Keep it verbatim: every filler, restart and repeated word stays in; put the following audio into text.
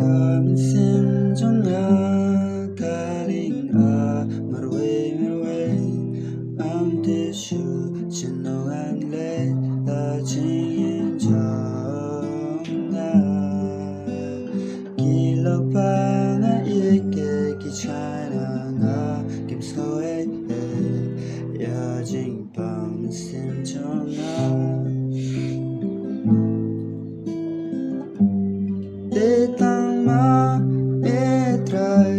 Ka mynsiem jong nga ka ling ah marwei marwei. Ngam tip shuh shano ngan leh la jingim jong nga. Ki lypa nga ïeit ki China nga kim sngewbha ïa jingpang mynsiem jong nga. Te tang ma e Trai